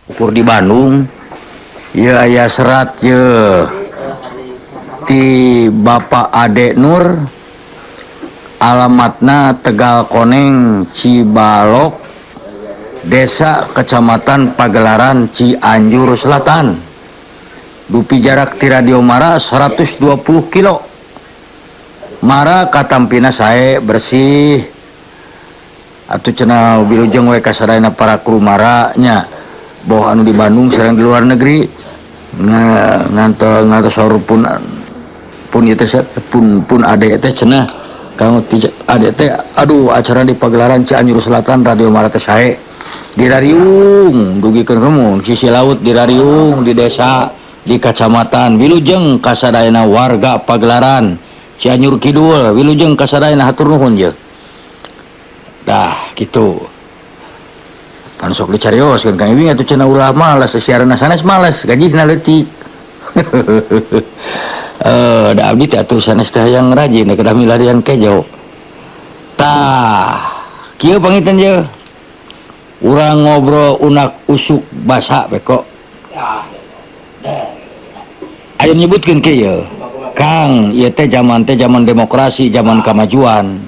Ukur di Bandung ya aya serat ye ti Bapak Ade Nur, alamatna Tegal Koneng, Cibalok, Desa Kecamatan Pagelaran, Cianjur Selatan. Dupi jarak ti Radio Mara 120 kilo. Mara katampina sae, bersih atuh cenah. Wilujeng we kasadayana para kru Mara nya, boh anu di Bandung sareng di luar negeri. Nah, ngantos ngantos saur pun pun ieu teh pun pun ade teh cenah, Kang ade teh, aduh, acara di Pagelaran Cianjur Selatan Radio Mara teh sae, dirariung dugikeun kamu sisi laut, dirariung di desa, di kecamatan. Wilujeng kasadayana warga Pagelaran Cianjur Kidul, wilujeng kasadayana, hatur nuhun je. Dah gitu pan sok dicarioskeun Kang Ibing atuh cenah, ulah malas siaran, sanes malas, gajihna leutik. Eh, da abdi teh atuh sanes teh hayang rajin, kedah milarian kejo. Tah, kieu panginten je urang ngobrol unak usuk basa beko. Ayo nyebutkeun kieu, Kang, ieu teh zaman teh zaman demokrasi, zaman kemajuan.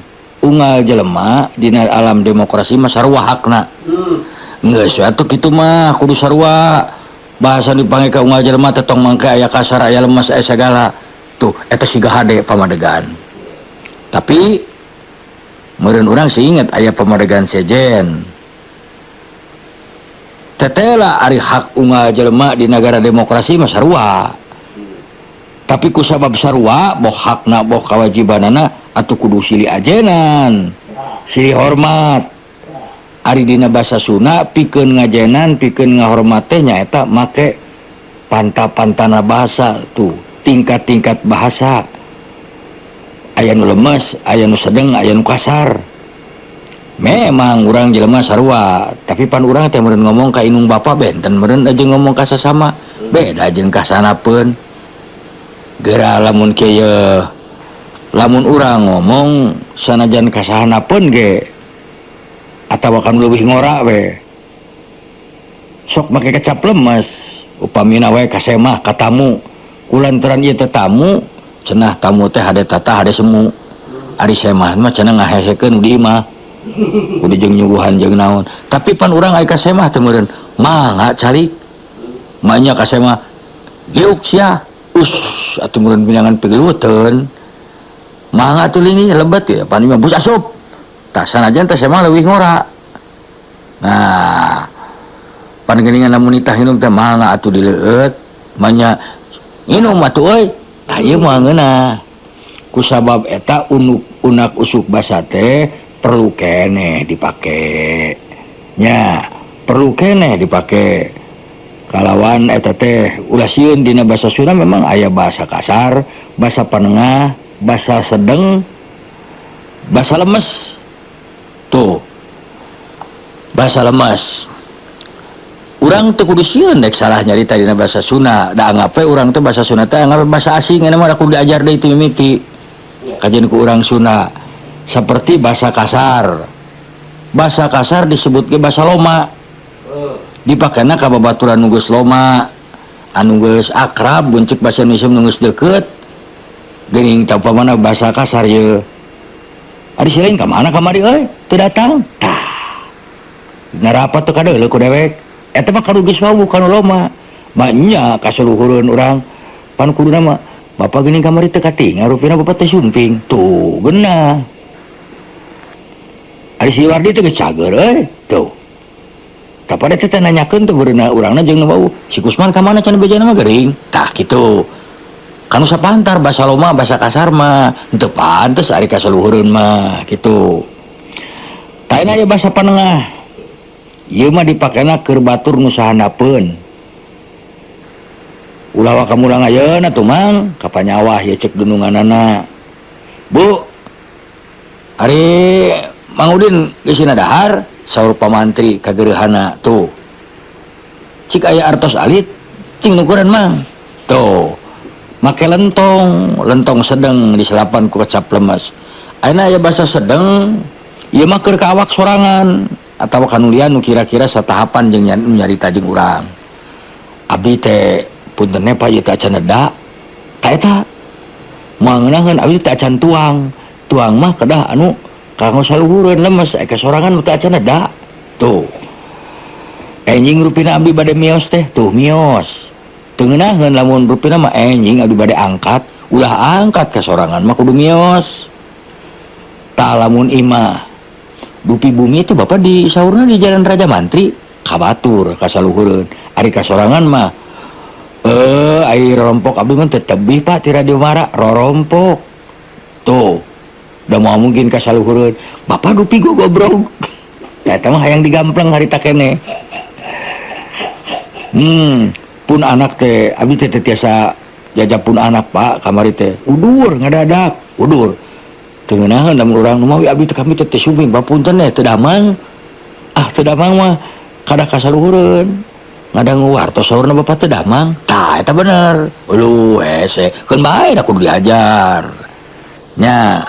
Unggal jelema dina alam demokrasi mah sarua hakna. Geus atuh kitu mah kudu sarua bahasa dipanggil ka unggal jelema teh, tong mangke aya kasar, aya lemes, aya sagala. Tuh, eta siga hade pamadegan, tapi meureun urang sih inget aya pamadegan sejen tetela. Ari hak unggal jelema di negara demokrasi mah sarua, tapi ku sabab sarua boh hakna boh kawajibanana atuh kudu silih ajenan, silih hormat. Ari dina bahasa Sunda pikeun ngajenan, pikeun ngahormat teh nyaeta make panta-pantana bahasa tuh, tingkat-tingkat bahasa, aya nu lemes, aya nu sedeng, aya nu kasar. Memang urang jelema sarua, tapi pan urang teh meureun ngomong ka indung bapa benten meureun aja, ngomong ka sasama beda jeung ka sanapeun. Geura lamun kieu, lamun urang ngomong sanajan ka sahanapeun ge atawa kan leuwih ngora we, sok make kecap lemes. Upamina we ka semah, ka tamu, kulantaran ieu teh tamu cenah, tamu teh hade tata, hade semu. Ari semah mah cenah ngahesekeun di imah, kudu jeung nyuguhan jeung naon. Tapi pan urang aya ka semah teh meureun mangga calik manya ka semah, liuk sia, us atuh meureun pinangan pigeluteun, mangga atuh lingi lebet ya, pan imah bus asup. Tah, sanajan teh semah leuwih ngora. Nah, pan geuningan lamun nitah minum teh, mangga atuh dileueut, manya nginum atuh euy. Tah, ieu mah ngeunah kusabab eta unuk unak usuk basa teh perlu keneh dipake nya, perlu keneh dipake kalawan eta teh ulah sieun. Dina bahasa Sunda memang aya bahasa kasar, bahasa panengah, bahasa sedeng, bahasa lemes. Tuh, bahasa lemes urang teu kudu sieun dek salah nyarita dina bahasa Sunda. Da anggap we urang teh bahasa Sunda teh anggap bahasa asing, eta mah kudu diajar deui ti mimiti kajian ku urang Sunda. Seperti bahasa kasar, bahasa kasar disebut ge bahasa loma, dipakena ka babaturan nu geus loma, anu geus akrab, buncik bahasa Indonesia nu geus deukeut geuning. Tah, upamana bahasa kasar ye, ari si lain ka mana kamari euy, teu datang? Tah, narapat teu kadeuleu ku dewek. Eta mah kanu geus wawuh, kanu loma mah nya. Kasaluhureun urang pan kuduna mah, bapak geuning kamari teu katingal, rupina bapak teh sumping. Tuh, geunah. Ari si Wardi teh geus cager euy. Tuh, kapan eta teh nanyakeun tuh beurena urangna jeung nu wawuh, si Kusman ka mana cenah, bejana mah gering. Tah, kitu kanu sapantar bahasa loma, bahasa kasar mah teu pantes ari kasaluhureun mah kitu. Tah, aya bahasa panengah, ieu mah dipakena keur batur nu sahandapeun. Ulah waka mulang ayeuna tuh, Mang, ka panyawah ye, cek dununganana, Bu, ari Mang Udin geus dahar, saur pamantri kagereuhana. Tuh, cik aya artos alit, cing nukuran, Mang. Tuh, make lentong, lentong sedeng diselapan ku kecap lemes. Ayeuna aya bahasa sedeng, ieu mah keur ka awak sorangan. atawa kanulian nu kira-kira satahapan jeung nyarita jeung urang. Abdi teh punten Pak ieu teh acan neda. Ta eta moal ngeunaheun abdi teh acan tuang. Tuang mah kedah anu kanggo saluhureun lemes eka sorangan teh acan neda. Tuh. Enjing rupina abdi bade mios teh, tuh mios. Teu ngeunaheun lamun rupina mah enjing abdi bade angkat, ulah angkat ka sorangan mah kudu mios. Tah lamun imah dupi bumi itu bapak di saurna di Jalan Raja Mantri kabatur kasaluhureun. Ari kasorangan mah ai rorompok abdi mah teu tebih Pak ti Radio Mara rorompok. Tuh da moal mungkin kasaluhureun. Bapak dupi gogobrog. Eta mah hayang digampleng harita keneh. Pun anak teh abdi teh tiasa jajab pun anak Pak kamari teh udur ngadadak udur. Teu ngeunaheun lamun urang nu mawi abdi teh kami teh teu suming bapunten teh teu damang. Ah teu damang mah kada kasaluhureun. Ngadangu wartos saurna bapak teu damang. Tah eta bener. Uluh hese keun bae da kudu diajar. Nya.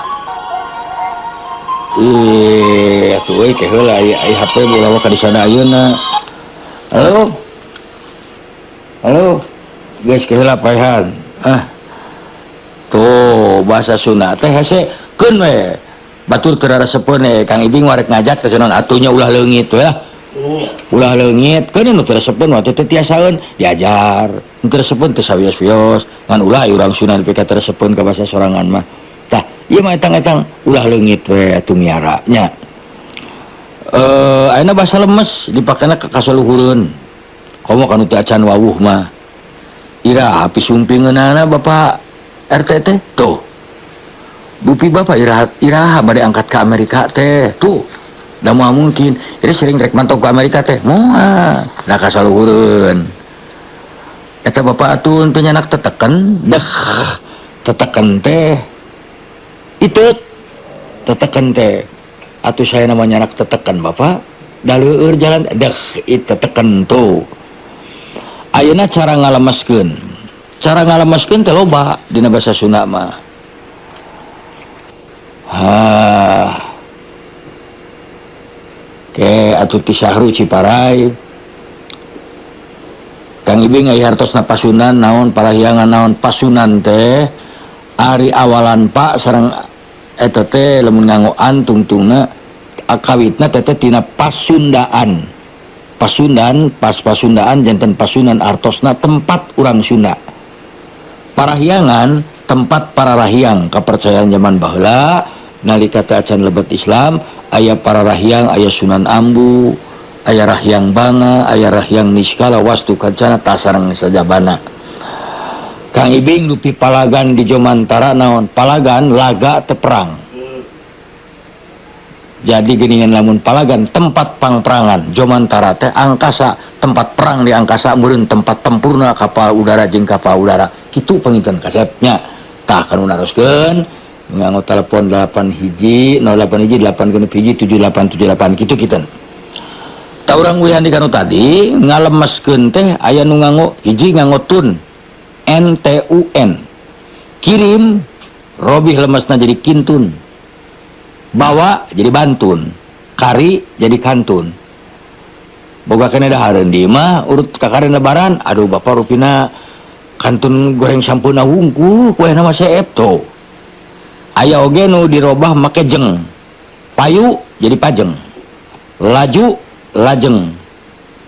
Ih, atuh euy teh heula ai HP bola ka di sana ayeuna. Halo. Halo. Geus ke heula paehan. Ah. Tuh bahasa Sunda teh hese keun we. Batur teu raresepeun we Kang Ibing warek ngajak teh cenah atunya ulah leungit we lah. Ulah leungit keun nu teu resepeun mah teu tiasaeun diajar. Nu teu resepeun teu sawios-wios ngan ulah urang Sunda nepi ka teu resepeun ka bahasa sorangan mah. Tah, ieu mah etang-etang ulah leungit we atuh miara nya. Ayeuna bahasa lemes dipakena ka kasaluhureun. Komo kanu teu acan wawuh mah. Iraha pisumpingeunana Bapak RT teh? Tuh. Dupi Bapak iraha bade angkat ke Amerika teh. Tuh. Da moal mungkin. Jadi sering rek mantau ke Amerika teh. Moal. Da kasaluhureun. Eta Bapak atuh teu nyanak teteken, deh. Teteken teh. Iteut. Teteken teh. Atuh saya namanya nyanak teteken Bapak. Da leueur jalan deh iteteken tuh. Ayeuna cara ngalemeskeun. Cara ngalemeskeun teh loba dina bahasa Sunda mah. Ha. Ke atuh ti Sahru Ciparai. Kang Ibing aya hartosna pasunan naon parahyangan naon pasunan teh ari awalan Pak sareng eta teh lamun nganggoan tungtungna akawitna teh tina pasundaan. Pasundan, pas pasundaan janten pasunan artosna tempat urang Sunda. Parahyangan tempat para rahyang kepercayaan zaman baheula nalika teh acan lebet Islam aya para rahyang, aya Sunan Ambu, aya Rahyang Banga, aya Rahyang Niskala Wastu Kancana tasareng sajabana. Kang Ibing dupi palagan di Jomantara naon? Palagan laga teu perang. Jadi geningan lamun palagan tempat pangperangan Jomantara teh angkasa tempat perang di angkasa meureun tempat tempurna kapal udara jeung kapal udara kitu panginten kasepnya. Tah kanu naroskeun nganggo telepon 8 hiji 08 hiji 8 genep hiji 7878 kitu kiten. Tah urang uihan di kanu tadi ngalemeskeun teh aya nu nganggo hiji nganggo tun N T U N kirim robih lemesna jadi kintun. Bawa jadi bantun, kari jadi kantun. Boga kene dahareun di imah urut kakaren lebaran, aduh bapak rupina kantun goreng sampeuna wungkul kuehna mah seep tuh. Aya oge nu dirobah make jeng. Payu jadi pajeng. Laju lajeng.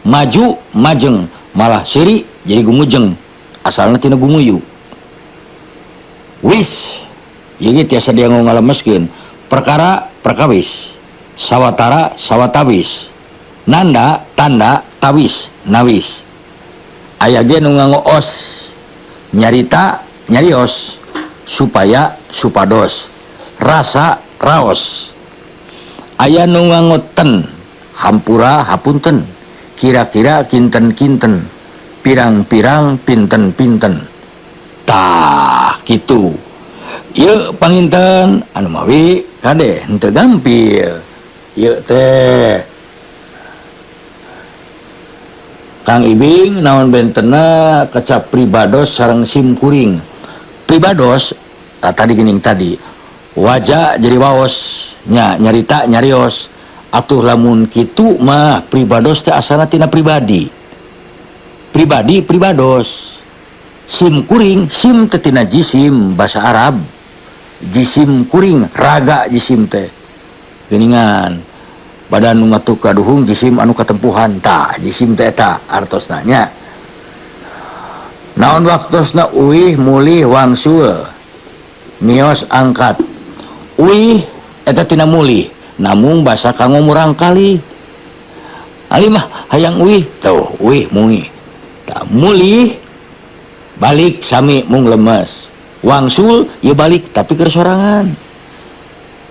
Maju majeng, malah siri jadi gumujeng. Asalna tina gumuyu. Wis, ieu ge tiasa dia ngalemeskeun. Perkara perkawis, sawatara sawatawis, nanda tanda tawis nawis. Aya ge nu nganggo os, nyarita nyarios, supaya supados, rasa raos. Aya nu nganggo ten, hampura hapunten, kira-kira kinten-kinten, pirang-pirang pinten-pinten. Tah kitu. Ieu panginten anu mawi kade henteu gampil. Ieu teh Kang Ibing naon bentena kecap pribados sareng sim kuring. Pribados tadi geuning tadi. Waja jadi waos, nya nyarita nyarios. Atuh lamun kitu mah pribados teh asalna tina pribadi. Pribadi pribados. Sim kuring, sim teh tina jisim bahasa Arab. Jisim kuring, raga jisim teh. Geuningan badan nu ngatuh kaduhung jisim anu katempuhan tah jisim teh eta artosna nya. Naon waktosna uih mulih wangsul mios angkat. Uih eta tina mulih namung basa kanggo murangkali. Ali mah hayang uih tuh uih mui. Tah mulih balik sami mung lemes. Wangsul ieu balik tapi keur sorangan.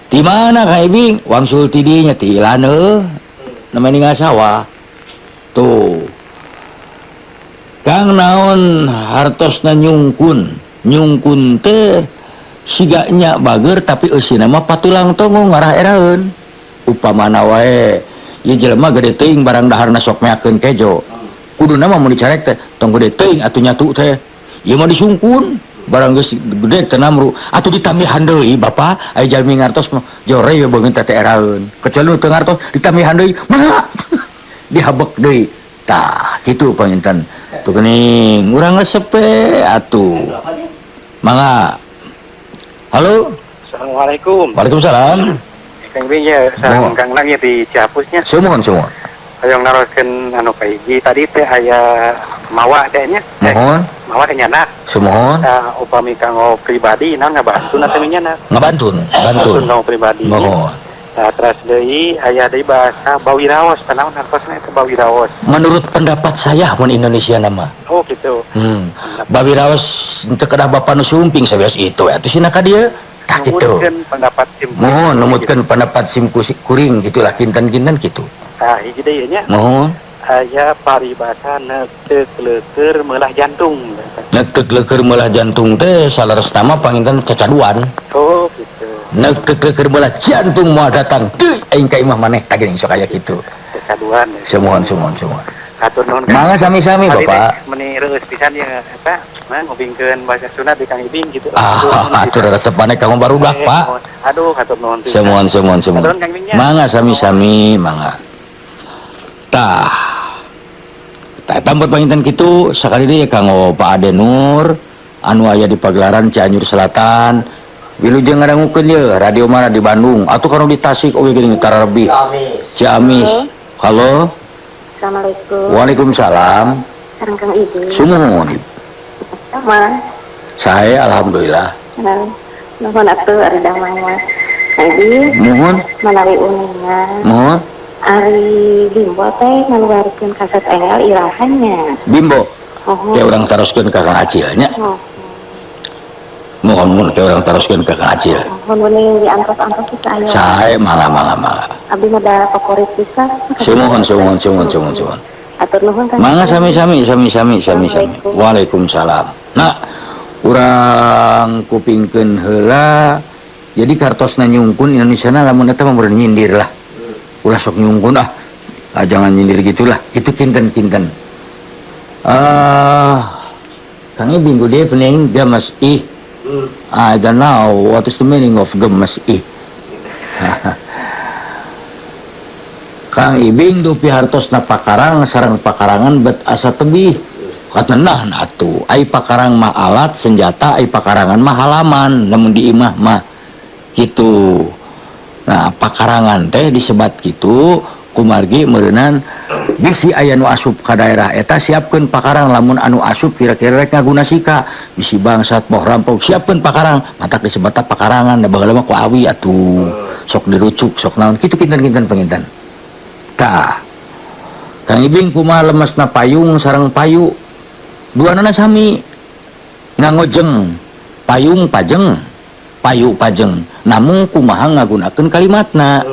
Di mana Kang Ibing? Wangsul ti dinya ti laneuh. Namanya ningal sawah. Tuh. Kang naon hartosna nyungkun. Nyungkun teh siga nya bager tapi eusina mah patulang tongo ngarah eraeun. Upamana wae ieu jelema gede teuing barang daharna sok meakeun kejo. Kuduna mah mun dicarek teh tong gede teuing atuh nyatu teh. Ieu mah disungkun. Barang geus gede teh namru atuh ditambihan deui bapa aya jalmi ngartos mah jore we beungeut teh eraeun. Kecuali nu teu ngartos ditambihan deui mangga dihabek deui. Tah kitu panginten. Tuh geuning urang resep we atuh. Mangga. Halo. Assalamualaikum. Waalaikumsalam. Kang Bing ya, sareng Kang Nang ya di Ciapusnya. Sumuhun sumuhun. Hayang naroskeun anu ka hiji tadi teh aya mawa teh nya. Muhun. Mawa teh nyanak. Sumuhun. Upami kanggo pribadi naon ngabantun atau nyanak? Ngabantun, bantun. Kanggo pribadi. Muhun. Nah, terus deui aya deui bahasa bawiraos, naon hartosna eta bawiraos? Menurut pendapat saya mun Indonesia nama. Oh gitu. Bawiraos teu kedah bapa nu sumping sawios itu atuh sina ka dieu. Tah kitu. Numutkeun pendapat sim. Muhun numutkeun pendapat sim kuring gitulah kinten-kinten kitu. Tah hiji deui nya. Muhun. Aya paribasa neuteuk leueur meulah jantung. Neuteuk leueur meulah jantung teh saleresna mah panginten cacaduan. Oh gitu. Neuteuk leueur meulah jantung moal datang teu aing ka imah maneh tah geuning sok aya kitu. Cacaduan. Sumuhun sumuhun sumuhun. Hatur nuhun. Mangga sami-sami Bapak. Meni reueus pisan ya eta mah ngupingkeun bahasa Sunda di Kang Ibing gitu. Ah, atur resep maneh kanggo barudak, Pak. Aduh, hatur nuhun. Sumuhun sumuhun sumuhun. Mangga sami-sami, mangga. Tah. Tah eta buat panginten kitu sakali deui kanggo Pak Ade Nur anu aya di Pagelaran Cianjur Selatan. Wilujeng ngadangukeun ye radio mana di Bandung atuh kanu di Tasik oge geuning tararebih. Ciamis. Halo. Assalamualaikum. Waalaikumsalam. Sareng Kang Ibing. Sumuhun. Sama. Saya alhamdulillah. Nuhun atuh ari damang mah. Kang Ibing. Muhun. Manawi uninga. Muhun. Ari Bimbo teh ngaluarkeun kaset enggal irahannya. Bimbo. Muhun. Ke urang taroskeun ka Kang Acil nya. Muhun muhun ke urang taroskeun ka Kang Acil. Muhun meuning diantos-antos kita aya. Sae mangga mangga mangga. Abdi mah da favorit pisan. Sumuhun sumuhun sumuhun sumuhun sumuhun. Atur nuhun Kang. Mangga sami-sami sami-sami sami-sami. Waalaikumsalam. Nah, urang kupingkeun heula. Jadi kartosna nyungkun Indonesia na lamun eta mah meureun nyindir lah. Ulah sok nyungkun ah. Ah jangan nyindir gitulah. Itu kinten-kinten. Kang Ibing good evening gemes ih. I don't know what is the meaning of gemes ih. Kang Ibing dupi hartosna pakarang sareng pakarangan bet asa tebih. Katenah atuh ai pakarang mah alat senjata ai pakarangan mah halaman lamun di imah mah kitu. Nah pakarangan teh disebat kitu kumargi meureunan bisi aya nu asup ka daerah eta siapkeun pakarang lamun anu asup kira-kira rek ngaguna sika bisi bangsat boh rampok siapkeun pakarang matak disebat pakarangan da baheula mah ku awi atuh sok dirucuk sok naon kitu kinten-kinten panginten. Tah Kang Ibing kumaha lemesna payung sareng payu duanana sami ngangojeng payung pajeng payu pajeng namung kumaha ngagunakeun kalimatna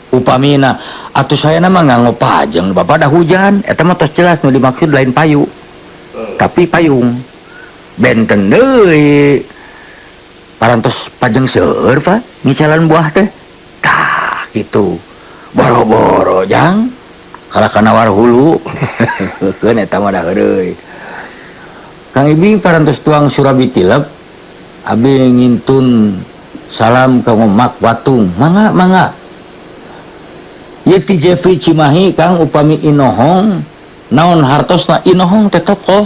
upamina atuh saya mah nganggo pajeng bapak dah hujan eta mah tos jelas nu dimaksud lain payu tapi payung benten deui parantos pajeng seueur Pak ngicalan buah teh tah kitu boro-boro jang kalah kana war hulu keun eta mah dah heureuy. Kang Ibing parantos tuang surabi tilep abi ngintun salam ka Mak Watung mangga mangga. Ieu ti Jeffrey Cimahi Kang, upami inohong naon hartosna? Inohong teh tokoh.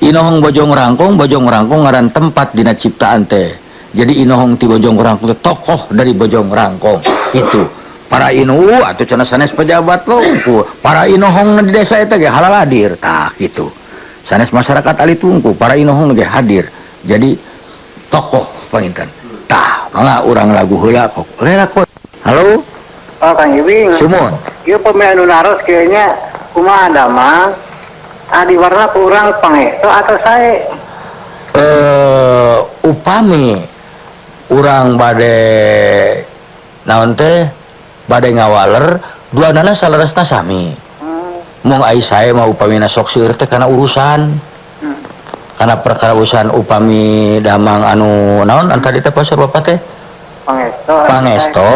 Inohong Bojong Rangkong, Bojong Rangkong ngaran tempat dina ciptaan teh. Jadi inohong ti Bojong Rangkong teh tokoh dari Bojong Rangkong gitu. Para inu atuh cenah sanes pejabat lo, para inohong di desa eta ge halaladir tah gitu. Sanes masyarakat alit wungkul, para inohong ge hadir. Jadi tokoh panginten. Tah, mangga urang lagu heula kok. Lela kok. Halo. Oh, Kang Ibing. Sumuhun. Ieu pami anu naros kieu nya, kumaha damang? Adi warna kurang pangesto atau sae? Upami urang bade naon teh bade ngawaler duanana saleresna sami. Mung ai sae mah upamina sok seueur teh kana urusan. Kana perkara urusan upami damang anu naon antara teh pasar bapak teh? Pangesto. Pangesto.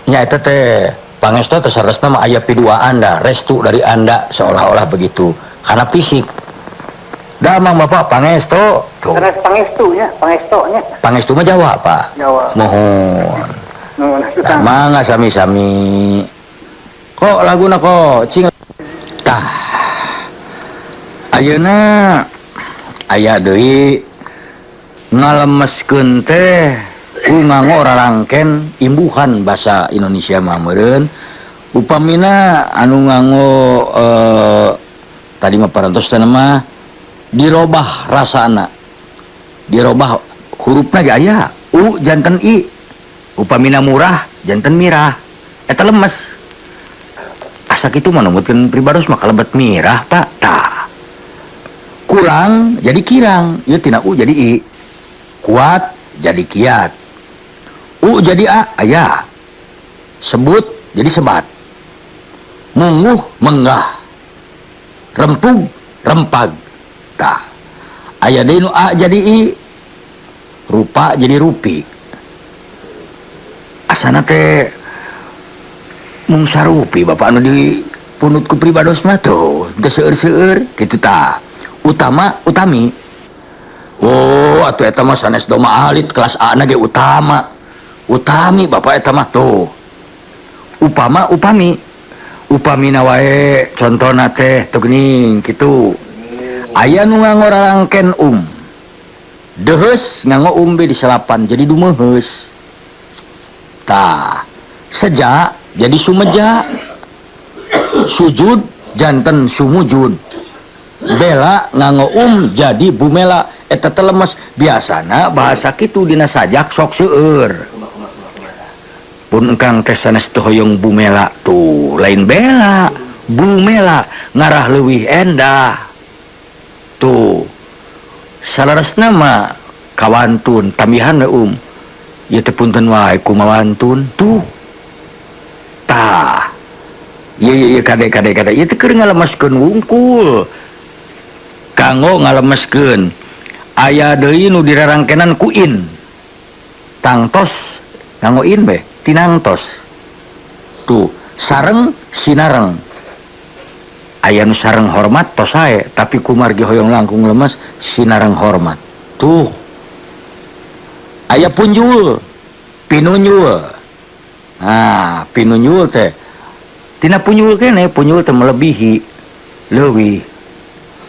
Nya eta teh pangesto teh saleresna mah aya piduaan anda, restu dari anda seolah-olah begitu. Karena fisik. Damang bapak pangesto tuh. Karena pangestu nya, pangesto nya. Pangestu mah Jawa, Pak. Jawa. Mohon. Nuhun. Nah, mangga sami-sami. Kok laguna kok cing. Tah. Ayeuna aya deui ngalemeskeun teh ku nganggo rarangken imbuhan bahasa Indonesia mah meureun. Upamina anu nganggo tadi mah parantos teh mah dirobah rasana. Dirobah hurufna ge aya u janten i. Upamina murah janten mirah. Eta lemes. Asa kitu mah numutkeun pribados mah kalebet mirah, Pak. Tah. Kurang jadi kirang, ieu tina u jadi i. Kuat jadi kiat. U jadi a, aya. Sebut jadi sebat. Munguh menggah. Rempug rempag. Tah. Aya deui nu a jadi i. Rupa jadi rupi. Asana teh mung sarupi bapak anu dipunut ku pribados mah tuh, teu seueur-seueur kitu tah. Utama utami. Oh, atuh eta mah sanes doma alit kelas A na ge utama. Utami bapak eta mah tuh. Upama upami. Upamina wae contona teh teu geuning kitu. Aya nu nganggo rarangken um. Deheus nganggo um be di selapan jadi dumeheus. Tah, seja jadi sumeja. Sujud janten sumujud. Bela nganggo um jadi bumela. Eta teh lemes. Biasana bahasa kitu dina sajak sok seueur. Pun engkang teh sanes teu hoyong bumela tuh, lain bela, bumela ngarah leuwih endah. Tuh. Saleresna mah kawantun tambihan we um. Ieu teh punten wae kumawantun tuh. Tah. Ieu ieu ieu kade kade kade ieu teh keur ngalemeskeun wungkul. Kanggo ngalemeskeun. Aya deui nu dirarangkenan ku in. Tangtos nganggo in be, tinangtos. Tuh, sareng sinareng. Aya nu sareng hormat tos sae, tapi kumargi hoyong langkung lemes sinareng hormat. Tuh. Aya punjul, pinunjul. Nah, pinunjul teh tina punjul kene, punjul teh melebihi leuwih.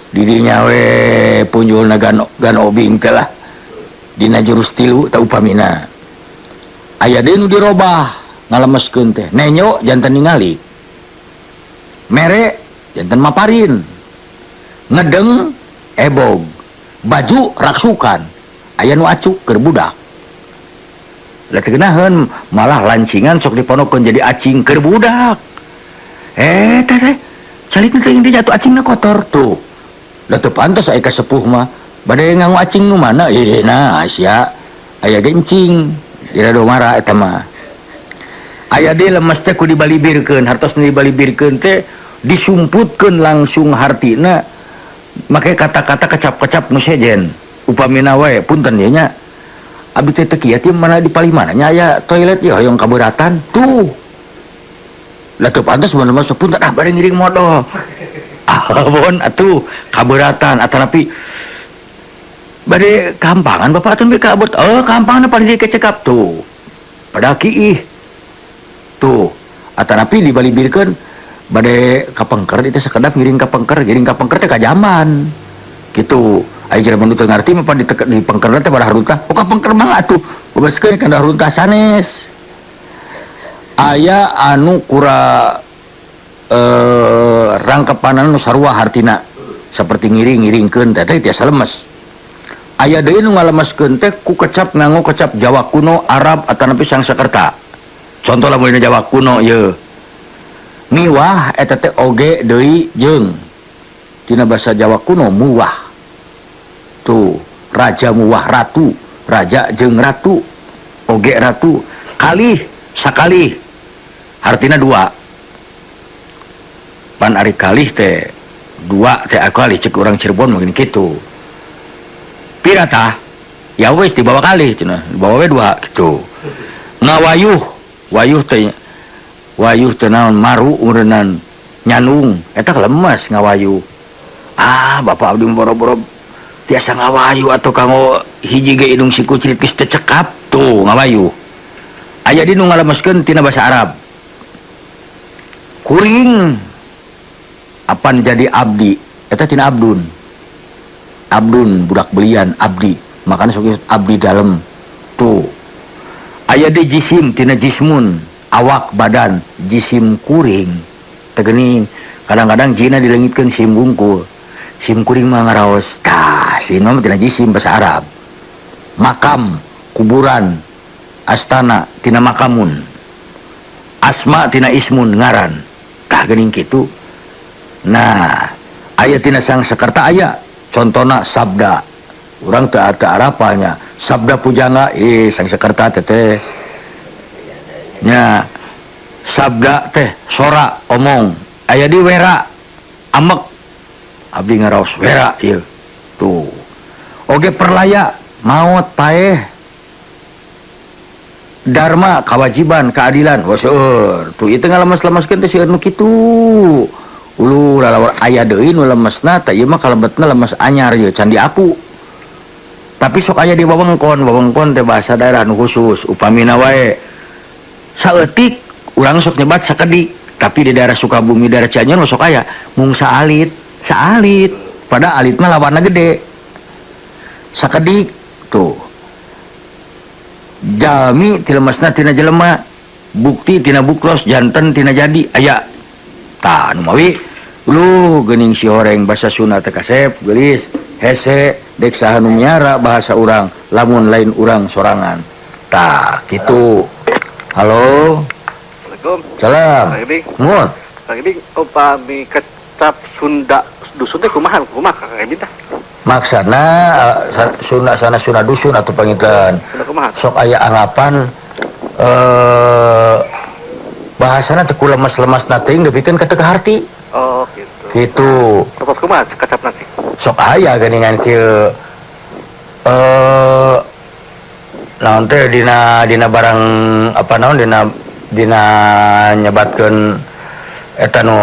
Didinya we punjulna gan obing teh lah. Dina jurus tilu teh upamina. Aya deui nu dirobah ngalemeskeun teh. Nenyo janten ningali. Mere janten maparin. Ngedeng ebog. Baju raksukan. Aya nu acuk keur budak. Lah teu geunaheun malah lancingan sok diponokeun jadi acing keur budak. Teh teh calik teh ini jatuh acingna kotor tuh. Lah teu pantes aya ka sepuh mah. Bade nganggo acing nu mana? Nah sia aya ge encing. Ira do mara eta mah. Aya deui lemes teh ku dibalibirkeun, hartos dibalibirkeun teh disumputkeun langsung hartina make kata-kata kecap-kecap nu sejen. Upamina wae punten ieu nya. Abi teh teu kieu teh mana di palih mana nya aya toilet ieu hoyong kaberatan tuh. Lah teu pantes mun mah punten ah bade ngiring modol. Abon atuh kaberatan atanapi bade kampangan bapak atuh be kabut. Oh kampangan paling dikecekap tuh. Pada kiih. Tuh. Atanapi dibalibirkeun bade kapengker itu sakedap ngiring kapengker, ngiring kapengker teh ka jamban. Kitu. Aya jelema nu teu ngarti mah pan di pengkerna teh pada haruntah. Oh kapengker mah atuh. Bebaskeun kana haruntah sanes. Aya anu kura rangkepanan nu sarua hartina seperti ngiring-ngiringkeun teh teh tiasa lemes. Aya deui nu ngalemeskeun teh ku kecap nganggo kecap Jawa kuno, Arab atanapi Sangsekerta. Contoh lamun dina Jawa kuno ieu. Miwah eta teh oge deui jeung tina basa Jawa kuno muwah. Tuh, raja muwah ratu, raja jeung ratu, oge ratu, kalih sakalih. Artina dua. Pan ari kalih teh dua teh kalih cek urang Cirebon mungkin kitu. Pira tah? Ya wis dibawa kalih cenah, dibawa we dua kitu. Ngawayuh, wayuh teh wayuh teh naon maru ureunan nyanung, eta lemes ngawayuh. Ah, bapak abdi boro-boro tiasa ngawayu atau kanggo hiji ge indung si kucrit geus teu cekap tuh ngawayu. Aya di nu ngalemeskeun tina bahasa Arab. Kuring apan jadi abdi eta tina abdun. Abdun budak belian abdi, makanya sok disebut abdi dalem tuh. Aya di jisim tina jismun, awak badan jisim kuring. Tegening kadang-kadang jina dilengitkeun sim bungkul. Sim kuring mah ngaraos. Tah, sim mah tina jisim bahasa Arab. Makam, kuburan, astana tina makamun. Asma tina ismun ngaran. Tah geuning kitu. Nah, aya tina Sangsekerta aya contona sabda. Urang teu arapanya. Sabda pujangga Sangsekerta teh teh. Nya sabda teh sora omong. Aya di wera amek. Abdi ngaraos wera ieu. Tuh. Oge perlaya maot paeh. Dharma kewajiban keadilan wah seueur. Tuh ieu teh ngalemes-lemeskeun teh seueur nu kitu. Ulu lalawar aya deui nu lemesna teh ieu mah kalebetna lemes anyar ieu can diaku. Tapi sok aya di wewengkon, wewengkon teh bahasa daerah nu khusus upamina wae. Saeutik urang sok nyebat sakedik, tapi di daerah Sukabumi daerah Cianjur mah sok aya mung saalit, saalit. Pada alit mah lawanna gede. Sakedik tuh. Jalmi tilemesna tina jelema, bukti tina bukros, janten tina jadi aya. Tah nu mawi lu geuning si horeng bahasa Sunda teh kasep geulis hese dek saha nu miara bahasa urang lamun lain urang sorangan. Tah kitu. Halo. Assalamualaikum. Salam. Kang Ibing. Nuhun. Kang Ibing, upami kecap Sunda dusun teh kumaha kumaha Kang Ibing tah? Maksana Sunda sana Sunda dusun atau panginten. Sok aya anggapan bahasana teh ku lemes-lemes na teuing depikeun ka teu kaharti. Oh, gitu. Gitu. Terus kumaha kecapna teh? Sok aya geuningan kieu naon teh dina barang apa naon dina nyebatkeun eta nu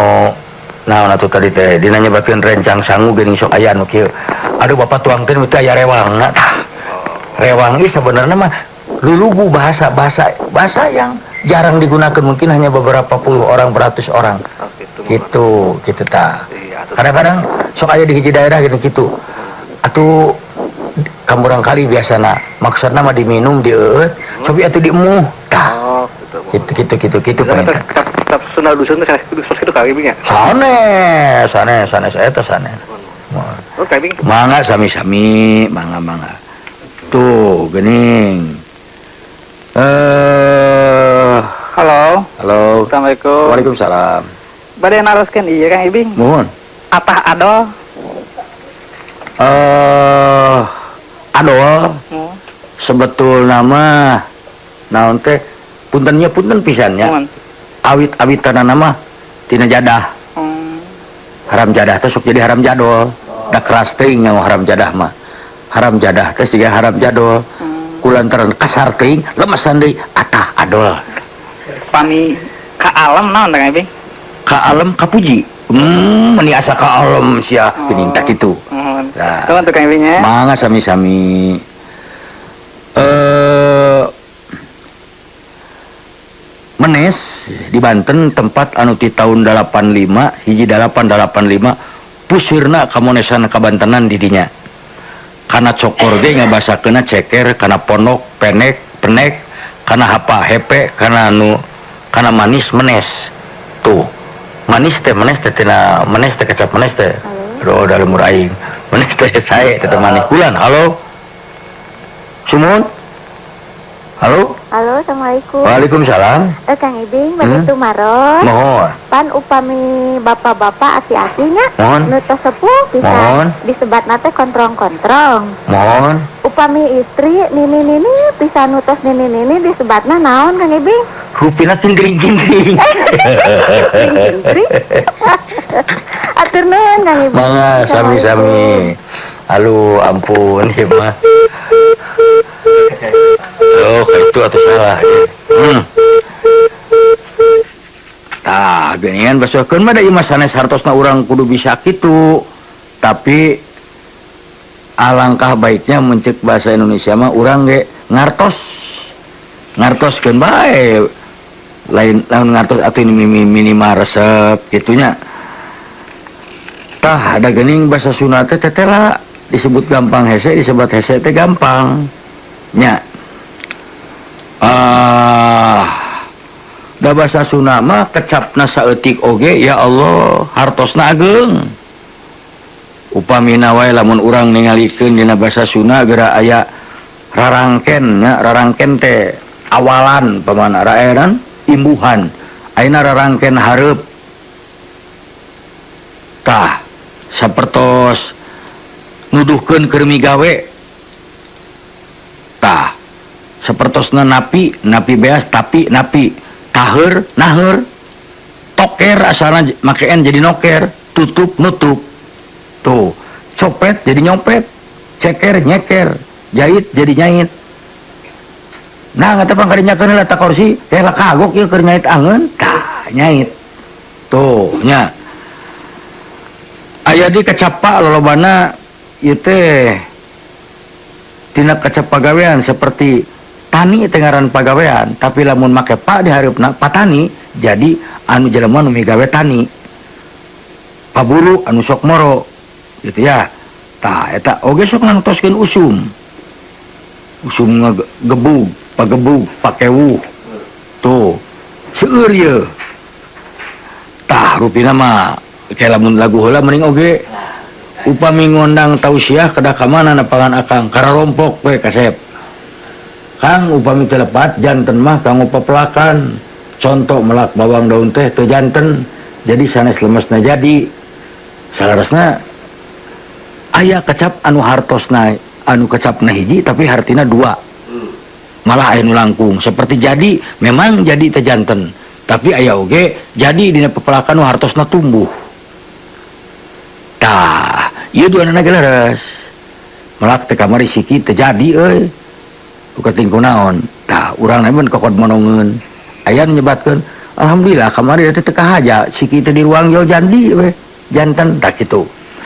naon atuh tadi teh dina nyebatkeun rencang sangu geuning sok aya nu kieu. Aduh bapak tuang teh teu aya rewangna tah. Rewang ieu sebenarnya mah lulugu bahasa yang jarang digunakan, mungkin hanya beberapa puluh orang, beratus orang. Oh, gitu. Gitu, gitu tah. Iya, kadang-kadang sok aya di hiji daerah gitu gitu. Atuh kamurang kali biasana maksudna mah diminum dieueut, cobi atuh diemuh tah. Oh, gitu. Gitu gitu gitu gitu panginten. Tetap Sunda dusun teh sanes kitu Kang Ibing nya. Sanes, sanes, sanes eta sanes. Oh, Kang Ibing. Mangga sami-sami, mangga mangga. Tuh, geuning. Halo. Halo. Assalamualaikum. Waalaikumsalam. Bade naroskeun ieu Kang Ibing. Mohon. Atah adol. Adol. Sebetulna mah naon teh puntennya punten pisannya. Awit-awitanana mah tina jadah. Haram jadah teh sok jadi haram jadol. Da keras teuing nyawa haram jadah mah. Haram jadah teh siga haram jadol. Kulantaran kasar teuing lemesan deui atah adol. Pami ka alam naon teh Kang Ibing? Ka alam kapuji. Meni asa ka alam sia geuning tah kitu. Nah. Nuhun teh Kang Ibing nya. Mangga sami-sami. Menes Di Banten tempat anu ti tahun 85 hiji 885 pusirna kamonesan kabantenan di dinya. Kana cokor ge ngabasakeunna ceker, kana pondok penek penek, kana hapa hepe, kana anu kana manis menes. Tuh manis teh menes teh tina menes teh kecap menes teh. Aduh da lemur aing. Menes teh sae teh manis kulan. Halo. Sumuhun. Halo. Halo, assalamualaikum. Waalaikumsalam. Kang Ibing, bade tumaros. Mohon. Pan upami bapak-bapak aki-akinya Mohon. Nu tos sepuh bisa Mohon. Disebatna teh kontrong-kontrong. Mohon. Upami istri nini-nini bisa nu tos nini-nini disebatna naon, Kang Ibing? Rupina kindring-kindring. Kindring. Atur nuhun, Kang Ibing. Mangga sami-sami. Aduh, ampun ieu mah. Oh, itu atau salah ya. Tah, geuningan basokeun mah da ieu mah sanes hartosna urang kudu bisa kitu. Tapi alangkah baiknya mun ceuk bahasa Indonesia mah urang ge ngartos. Ngartoskeun bae. Lain lamun ngartos atuh ini minimal resep gitunya. Tah, ada geuning bahasa Sunda teh tetela disebut gampang hese, disebut hese teh gampang. Nya. Ah, da bahasa Sunda mah kecapna saeutik oge ya Allah hartosna ageung. Upamina wae lamun urang ningalikeun dina bahasa Sunda geura aya rarangken nya, rarangken teh awalan pamana raeran imbuhan. Ayeuna rarangken hareup. Tah, sapertos nuduhkeun keur migawe. Tah, sapertosna napi, napi beas tapi napi, taheur naheur, toker asalna make n jadi noker, tutup nutup. Tuh, copet jadi nyopet, ceker nyeker, jahit jadi nyait. Nah, ngata pang karinyakeun heula ta kursi, teh lah kagok ieu keur nyait angeun, tah nyait. Tuh, nya. Aya di kecapa lolobana ieu teh tina kecap pagawean seperti tani teh ngaran pagawean, tapi lamun make pa di hareupna patani jadi anu jelema nu migawe tani. Paburu anu sok moro gitu ya. Tah eta oge sok ngantoskeun usum. Usum ngegebug, pagebug, pakewuh. Tuh, seueur ieu. Tah rupina mah kayak lamun lagu heula mending oge upami ngondang tausiah kedah ka mana nepangan akang kararompok we kasep. Kang upami teu lepat janten mah kanggo pepelakan. Contoh melak bawang daun teh teu janten jadi sanes lemesna jadi. Salarasna aya kecap anu hartosna anu kecapna hiji tapi hartina dua. Malah aya nu langkung seperti jadi memang jadi teh janten tapi aya oge jadi dina pepelakan nu hartosna tumbuh. Tah, ieu duanana ge leres. Melak teh kamari siki teu jadi euy. Buka tingku naon. Tah, urang mun kokod monongeun. Aya nu nyebatkeun, alhamdulillah kamari teh teu kahaja siki teh di ruang jauh jandi we. Janten tah kitu.